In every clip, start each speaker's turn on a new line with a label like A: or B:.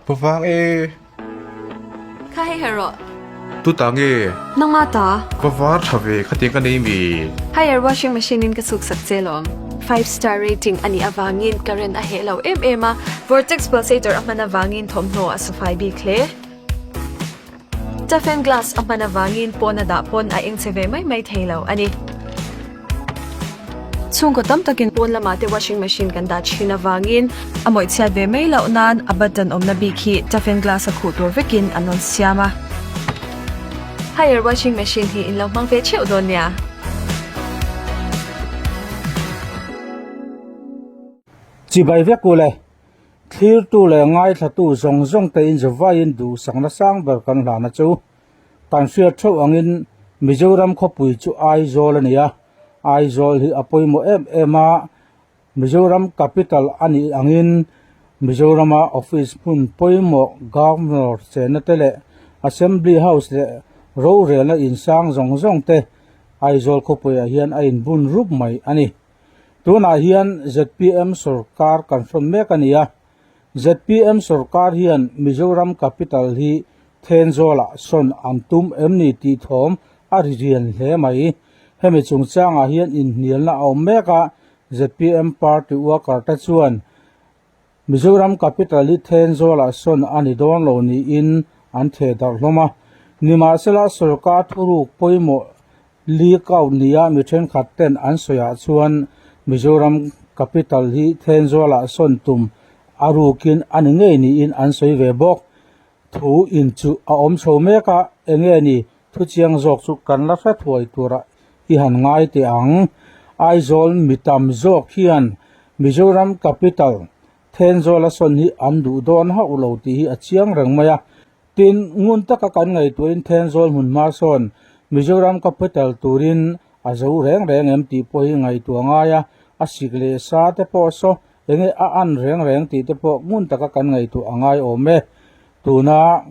A: Pu vang e.
B: Kha hei her rawh.
A: Tu ta nge?
B: Nangma ta.
A: Va var tha ve khatiang ka nei mi.
B: Haier washing machine in ka chhuk sak che lawm. Five star rating a nih avangin current a heh lo em em a, vortex pulsator a hman avangin thawmhnaw a safai bik hle. Toughen glass a hman avangin pawn a dah pawn a eng che ve mai mai thei lo a ni. Chhungkaw tam takin pawn lamah te washing machine kan dah thin avangin a mawih chhiat ve mai loh nan a button awmna bik hi toughen glass a khuh tur vekin an rawn siam a. Haier washing machine hi in lo hmang ve theuh dawn nia.
C: Chibai vek u le. Thlirtu leh ngaithlatu zawng zawng te in zavaiin duhsakna sang ber kan hlana chu kan hriat theuh angin Mizoram khawpui chu Aizawl a ni a, Aizawl hi a pawimawh em em a, Mizoram capital a nih angin Mizorama office hmun pawimawh Governor chenna te leh Assembly House leh rorelna insang zawng zawng te Aizawl khawpuiah hian a inbun rup mai a ni. Tunah hian zpm sorkar kan hrawn mek a ni a, zpm sorkar hian Mizoram capital hi Thenzawlah sawn an tum em ni tih thawm a ri rian hle mai. Hemi chungchangah hian inhnialna a awm mek a, zpm party worker te chuan Mizoram capital hi Thenzawlah sawn a ni dawn lo niin an theh darh hlawm a. Nimahsela sorkar thuruk pawimawh Leak out nia mi thenkhat ten an sawiah chuan Mizoram capital hi Thenzualah sawn tum a rukin a ni ngei niin an sawi ve bawk. Thu in chu a awm chho mek a, enge ni thu chiang zawk chu kan la hre thuai turah i han ngai teh ang. Aizawl mi tam zawk hian Mizoram capital Thenzuala sawn hi an duh dawn hauh lo tih hi a chiang reng mai a. Tin, ngun taka kan ngaihtuahin Thenzawl hmun hma sawn Mizoram capital turin a zo reng reng em tih pawh hi ngaihtuah ngai a, a sik leh sa te pawh saw enge a an reng reng tih te pawh ngun taka kan ngaihtuah a ngai awm e. Tuna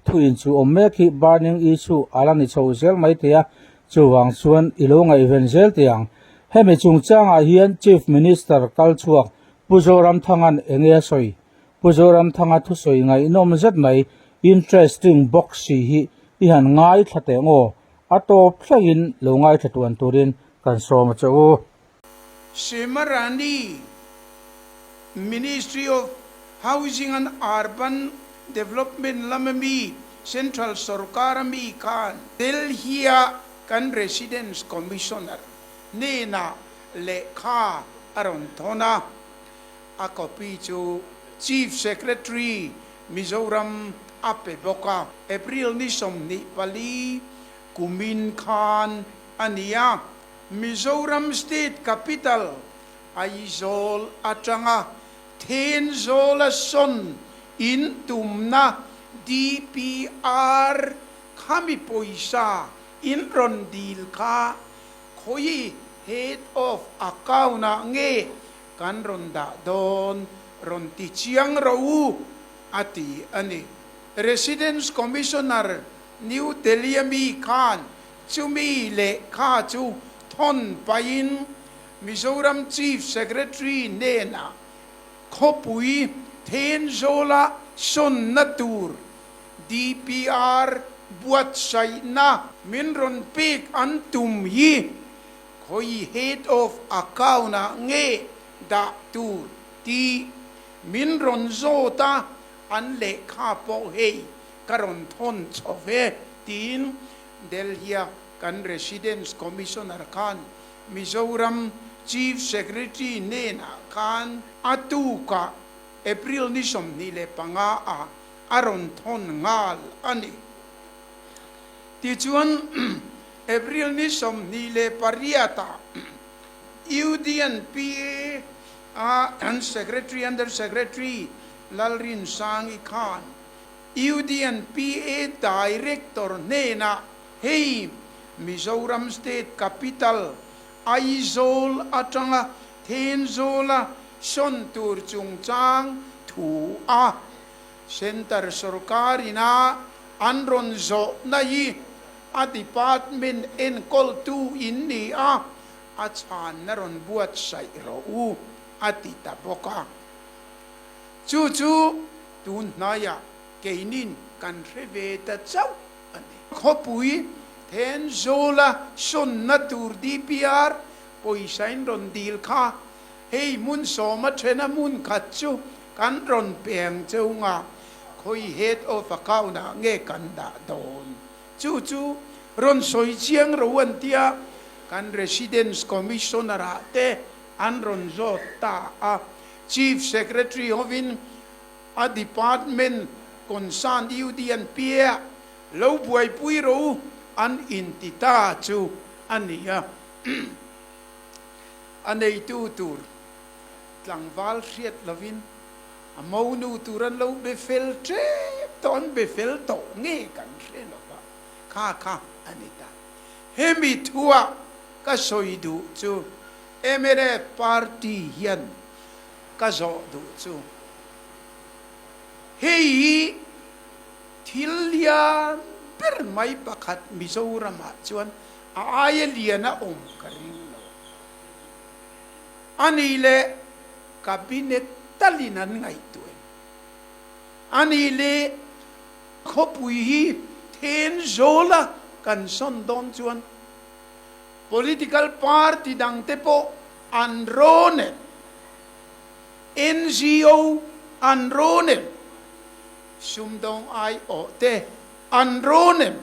C: thu inchuh awm mek hi burning issue a la ni chho zel mai thei a, chuvang chuan i lo ngaihven zel teh ang. Hemi chungchangah hian Chief Minister kal chhuak Pu Zoramthanga'n enge a sawi? Pu Zoramthanga thusawi ngaihnawm zet mai interesting bawk si hi i han ngaithla teh ngaw? A tawp thlengin lo ngaithla tuan turin kan sawm a che u.
D: Semarani, Ministry of Housing and Urban Development lama mi Central sorkara mi khan Delhi-a kan Residence Commissioner hnenah lehkha a rawn thawn a. A copy chu Chief Secretary Mizoram a pe bawk a. April ni 24 kumin khan a ni a. Mizoram State Capital Aizawl atanga Thenzawla sawn in tumna DPR khami pawisa in rawn dil kha khawi Head of Account ah nge Kan rawn dah dawn, rawn ti chiang rawh u, a ti a ni. Residence Commissioner New Delhi-a mi khan chumi lehkha chu thawn pahin Mizoram Chief Secretary hnenah khawpui Thenzawla sawnna tur DPR buatsaihna min rawn pek an tum hi Khawi head of account ah nge dah tur tih min rawn zawt a, an lehkha pawh hei ka rawn thawn chho ve tiin Delhi-a kan Residence Commissioner khan Mizoram Chief Secretary hnenah khan a tukah April ni 25 ah a rawn thawn nghal a ni. Tichuan. April ni 28 ah UDNPA a an Secretary Under Secretary Lalrinsangi khan UDNPA Director hnenah hei Mizoram State Capital Aizawl atanga Thenzawla sawn tur chungchang thu a Centre sorkarina an rawn zawhna hi A department enkawltu in ni a, a chhanna rawn buatsaih rawh u, a ti ta bawk a. Chu chu Tun hnaiah keinin kan hre ve ta chauh a ni. Khawpui Thenzawla sawnna tur DPR pawisain rawn dil kha hei hmun sawma thena hmun khat chu kan rawn peng cheu nga, khawi head of account ah nge kan dah dawn? Chu chu rawn sawi chiang ro an tia, kan Residence Commissioner ah te an rawn zawt ta a. Chief Secretary hovin a department concerned UD an pia lo buaipui ro an inti ta chu a ni a. A neitu tur tlangval hriat lovin a monu tur an lo be fel tep tawh, an be fel tawh nge kan hre lova, kha kha a ni ta. Hemi thuah ka sawi duh chu mnf party hian ka zawh duh chu hei hi thil lian ber mai pakhat Mizoramah chuan a aia lian a awm ka ring lo. A nih leh cabinet talin an ngaihtuah em? A nih leh khawpui hi Thenzawl-a kan sawn dawn chuan Political party dangte pawh an rawn em? NGO an rawn em? Sumdawng aiawh te an rawn em?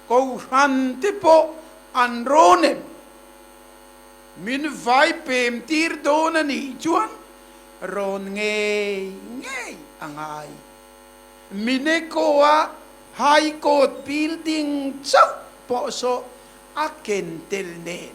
D: Kohhran te pawh an rawn em? Min vai pem tir dawn a nih chuan rawn ngei ngei a ngai. Mineko-a High Court building chauh pawh saw a ken tel nen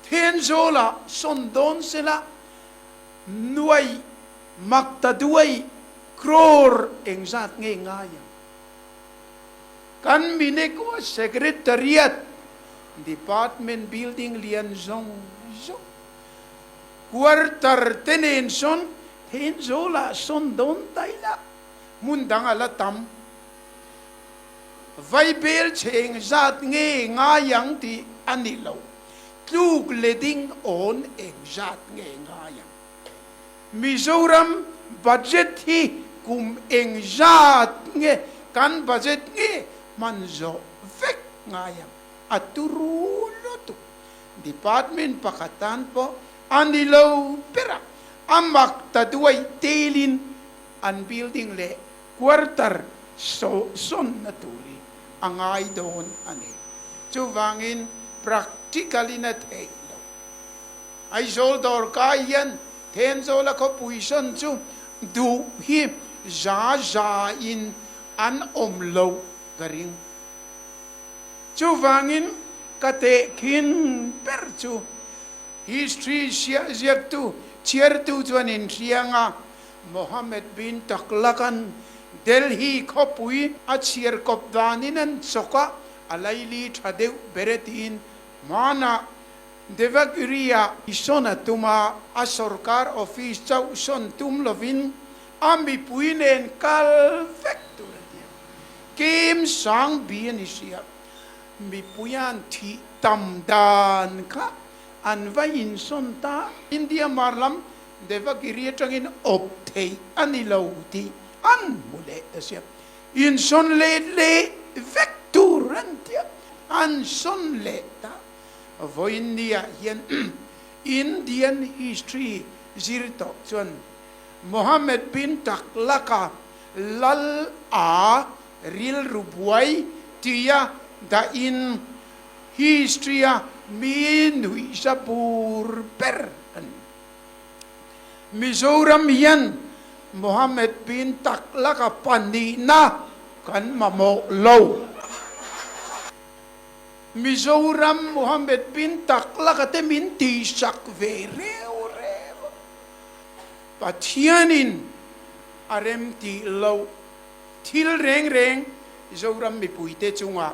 D: Thenzawl-ah sawn dawn sela nuai mak ta duai crore engzat nge ngai ang? Kan Mineko Secretariat Department building lian zawng zawng quarter te nen sawn Thenzawl-ah sawn dawn ta ila hmun dang a la tam. Vaibel chhe engzat nge ngai ang tih a ni lo, tluk le ding awn engzat nge ngai ang. Mizoram budget hi kum engzat nge kan budget nge hman zawh vek ngai ang, a turu lutuk. Department pakhat tan pawh a ni lo ber a, a mak ta duai telin an building leh Quarter sawnna tur hi a ngai dawn a ni. Chuvangin practical in a theih loh. Aizawl dawrkai hian Thenzawla khawpui sawn chu duh hi za za in an awm loh ka ring. Chuvangin ka tehkhin ber chu history ziaktu chhiartu chuan inhriang a. Mohammed bin Tughlaq-a'n Delhi khawpui a chhiar kawp danin an chawk a, a laili tha deuh ber e tiin hmanah Devagiri-ah i sawn a tum a, a sorkar office chauh sawn tum lovin a mipui nen kal vek tur a ti a. Kem sang bi a ni sia, mipuia'n thih tam dan kha an va insawn ta. India mar lam Devagiri atangin awp theih a ni lo tih an hmu leh ta sia. Insawn let leh vek tur an ti a, an sawn leh ta. Vawiin niah hian Indian history zir tawh chuan Mohammed bin Tughlaq-a lal a rilru buai tia dahin history-a mi nuihza bur ber a ni. Mizoram hian Mohammed bin Tughlaq-a pahnihna kan mamawh lo. Mizoram Mohammed bin Tughlaq-a te min tihsak ve reu reu a. Pathianin a remtih loh thil reng reng Zoram mipuite chungah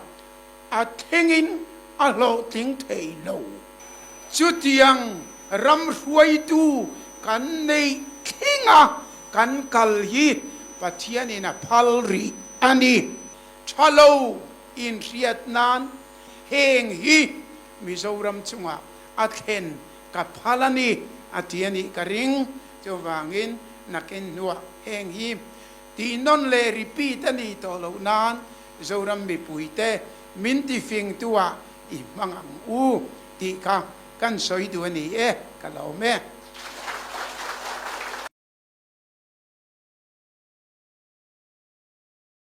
D: a thlengin a hlawhtling thei lo. Chutiang ram hruaitu kan neih thlenga kan kal hi Pathianin a phal rih a ni. Tha lo inhriat nan heng hi Mizoram chungah a thlen ka phal a ni a ti a nih ka ring. Chuvangin nakin hnuah heng hi. Tih nawn leh repeat a nih tawh loh nan Zoram mipuite min tifingtu ah i hmang ang u tih kha kan sawi duh a ni e, ka lawm e.